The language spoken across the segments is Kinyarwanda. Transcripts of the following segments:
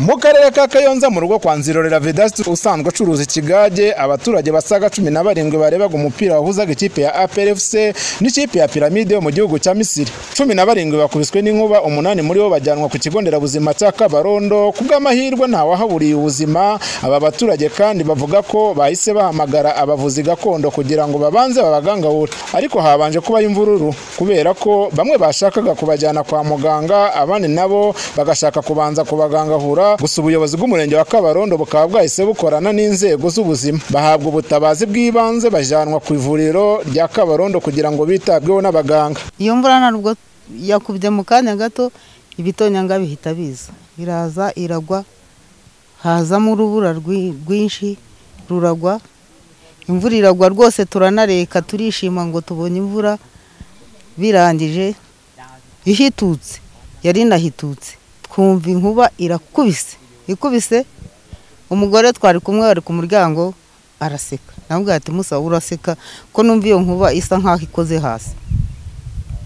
Mu karere ka Kayonza mu rugo kwa Nzirorera Vedaste usanzwe acuruza ikigage, abaturage basaga 17 barebaga umupira wahuzaga ikipe ya APR FC n'ikipe ya Pyramide yo mu gihugu cya Misiri. 17 bakubiswe n'inkuba, 8 muri bo bajyanwa ku kigo nderabuzima cya Kabarondo. Kubw'amahirwe nta wahaburiye ubuzima. Aba baturage kandi bavuga ko bahise bahamagara abavuzi gakondo kugira ngo babanze babagangahura, ariko habanje kuba imvururu kubera ko bamwe bashakaga kubajyana kwa muganga, abandi nabo bagashaka kubanza kubagangahura. Gusa ubuyobozi bw'umurenge wa Kabarondo bukaba bwahise bukorana n'inzego z'ubuzima, bahabwa ubutabazi bw'ibanze, bajyanwa ku ivuriro rya Kabarondo kugira ngo bitabweho n'abaganga. Iyo mvura ntabwo yakubye mu kanya gato, ibitonyanga bihita biza, iraza iragwa, hazamo urubura rwinshi ruragwa, imvura iragwa rwose turanareka turishima ngo tubonye imvura. Birangije ihitutse, yari inahitutse, twumva inkuba irakubise ikubise. Umugore twari kumwe bari ku muryango araseka, namubwira ati Musa uraseka ko numva iyo nkuba isa nkaho ikoze hasi.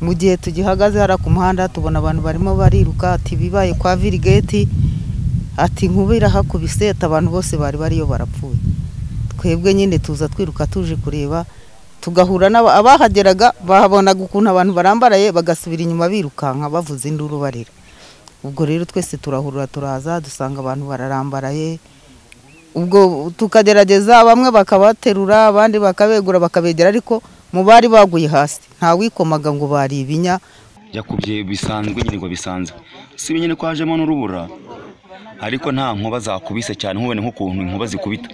Mu gihe tugihagaze hara ku muhanda tubona abantu barimo bariruka, ati bibaye kwa Virigeti, ati inkuba irahakubise, abantu bose bari bariyo barapfuye. Twebwe nyine tuza twiruka tuje kureba, tugahura abahageraga bahabonaga ukuntu abantu barambaraye, bagasubira inyuma birukanka bavuza induru barira. Ubwo rero twese turahurura turaza dusanga abantu bararambaraye, ubwo tukagerageza bamwe bakabaterura abandi bakabegura bakabegera, ariko mu bari baguye hasi nta wikomaga ngo bari ibinya. Yakubye bisanzwe nyine ngo bisanzwe, si nyine ko hajemo n'urubura, ariko nta nkuba zakubise cyane nkubone nk'ukuntu inkuba zikubita,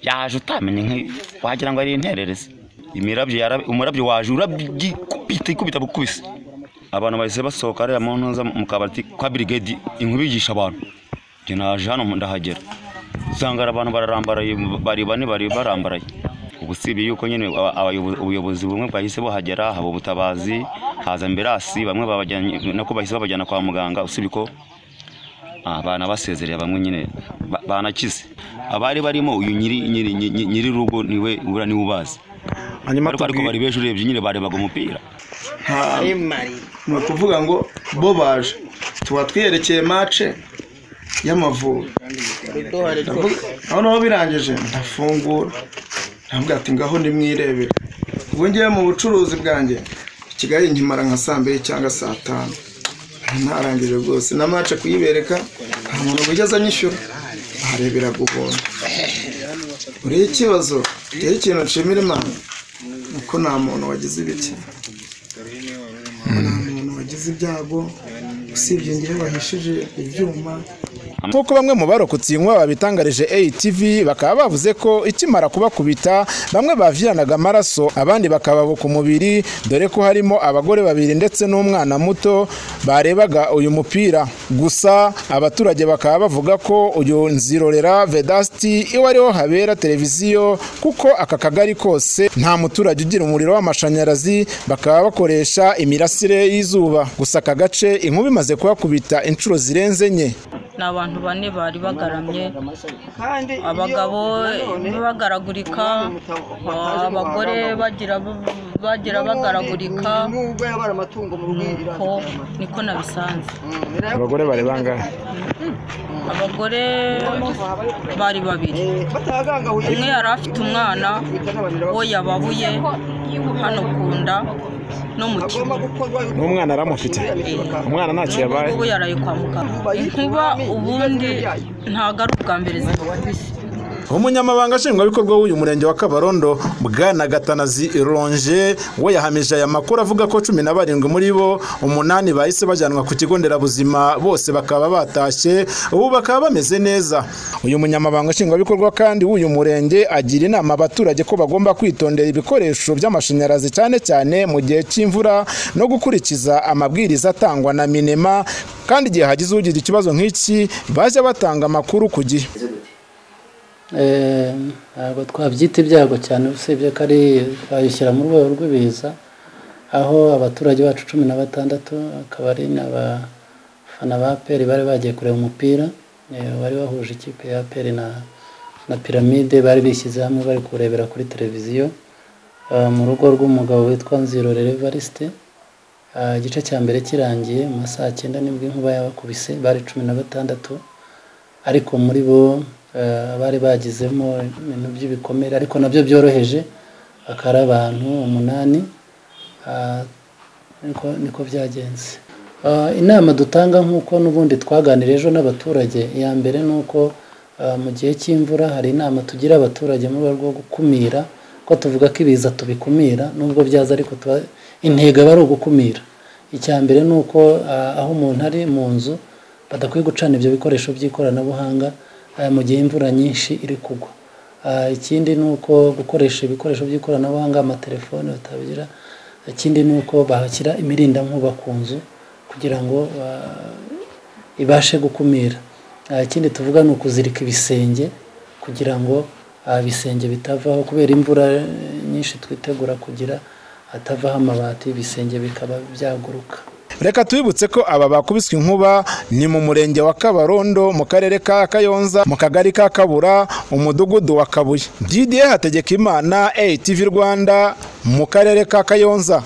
yaje utamenye wagira ngo ari intererezi. Imirabyo umurabyo waje urabikubita ikubita bukubise, abantu bahise basohoka ariya mu ntuza mu kabati kwa brigade inkuba yigisha abantu. Njye naje hano ndahagera nsanga abantu bararambaraye, bari bane bari barambaraye. Ubusibi yuko nyine ubuyobozi bumwe bwahise buhagera, haba ubutabazi, haza ambulance, bamwe babajyanye nako bahise babajyana kwa muganga, usibi ko abana basezereye bamwe nyine banakize. Abari barimo uyu nyiri rugo niwe ura niwe ubazi. Hanyuma ariko bari beje urebye nyine barebaga umupira. Ni ukuvuga ngo bo baje tuba twiyerekeye match y'Amavubi, noneho birangije ndafungura ntabwo ati ngaho ndimwirebera. Ubwo ngiye mu bucuruzi bwanjye Kigali nkimara nka saa 2 cyangwa saa 5 ntarangije rwose na match kuyibereka, nta muntu wigeze anyishyura, arebera guhona. Uri ikibazo rero, ikintu nshimira Imana uko nta muntu wagize ibiki, nta muntu wagize ibyago usibye ngiye bahishije ibyuma. Nkuko bamwe mu barokotse inkuba babitangarije ATV, bakaba bavuze ko ikimara kubakubita bamwe bavyanaga amaraso, abandi bakababuka umubiri, dore ko harimo abagore babiri ndetse n'umwana muto barebaga uyu mupira. Gusa abaturage bakaba bavuga ko uyu Nzirorera Vedaste iwe ariho habera televiziyo, kuko aka kagari kose nta muturage ugira umuriro w'amashanyarazi, bakaba bakoresha imirasire y'izuba. Gusa aka gace inkuba imaze kubakubita inshuro zirenze 4. Ni abantu bane bari bagaramye, abagabo bagaragurika, abagore bagira bagaragurika, niko nabisanze. Abagore bari bangahe? Abagore bari babiri, umwe yari afite umwana we yababuye hano kunda no mu kibuno. N'umwana aramufite? Umwana ntacyo yabaye? Ubu yaraye kwa muganga. Inkuba ubundi ntago ari ubwa mbere zikubise. Umunyamabanga nshingwabikorwa w'uyu murenge wa Kabarondo Bwana Gatanazi Ronge we yahamije aya makuru avuga ko 17 muri bo 8 bahise bajyanwa ku kigo nderabuzima, bose bakaba batashye ubu bakaba bameze neza. Uyu munyamabanga nshingwabikorwa kandi w'uyu murenge agira inama abaturage ko bagomba kwitondera ibikoresho by'amashanyarazi cyane cyane mu gihe cy'imvura no gukurikiza amabwiriza atangwa na Minema, kandi igihe hagize ugira ikibazo nk'iki baje batanga amakuru ku gihe. Ntabwo twabyita ibyago cyane, usibye ko ari twabishyira mu rwego rw'ibiza, aho abaturage bacu 16 akaba ari n'abafana ba APR bari bagiye kureba umupira wari wahuje ikipe ya APR na Pyramide, bari bishyize hamwe bari kurebera kuri televiziyo mu rugo rw'umugabo witwa Nzirorera Evariste. Igice cya mbere kirangiye mu masaha 9 nibwo inkuba yabakubise, bari 16. Ariko muri bo bari bagizemo ibintu by'ibikomere ariko nabyo byoroheje, akaba ari abantu 8. Niko byagenze. Inama dutanga nk'uko n'ubundi twaganiriye ejo n'abaturage, iya mbere ni uko mu gihe cy'imvura hari inama tugira abaturage mu rwego rwo gukumira, ko tuvuga ko ibiza tubikumira nubwo byaza, ariko intego aba ari ugukumira. Icya mbere ni uko aho umuntu ari mu nzu badakwiye gucana ibyo bikoresho by'ikoranabuhanga mu gihe imvura nyinshi iri kugwa. Ikindi ni uko gukoresha ibikoresho by'ikoranabuhanga, amatelefone batabigira. Ikindi ni uko bahashyira imirindankuba ku nzu kugira ngo ibashe gukumira. Ikindi tuvuga ni ukuzirika ibisenge kugira ngo ibisenge bitavaho, kubera imvura nyinshi twitegura kugira hatavaho amabati, ibisenge bikaba byaguruka. Reka tubibutse ko aba bakubiswe inkuba ni mu murenge wa Kabarondo mu karere ka Kayonza mu kagari ka Kabura umudugudu wa Kabuye. Didier Hategekimana, ATV Rwanda, mu karere ka Kayonza.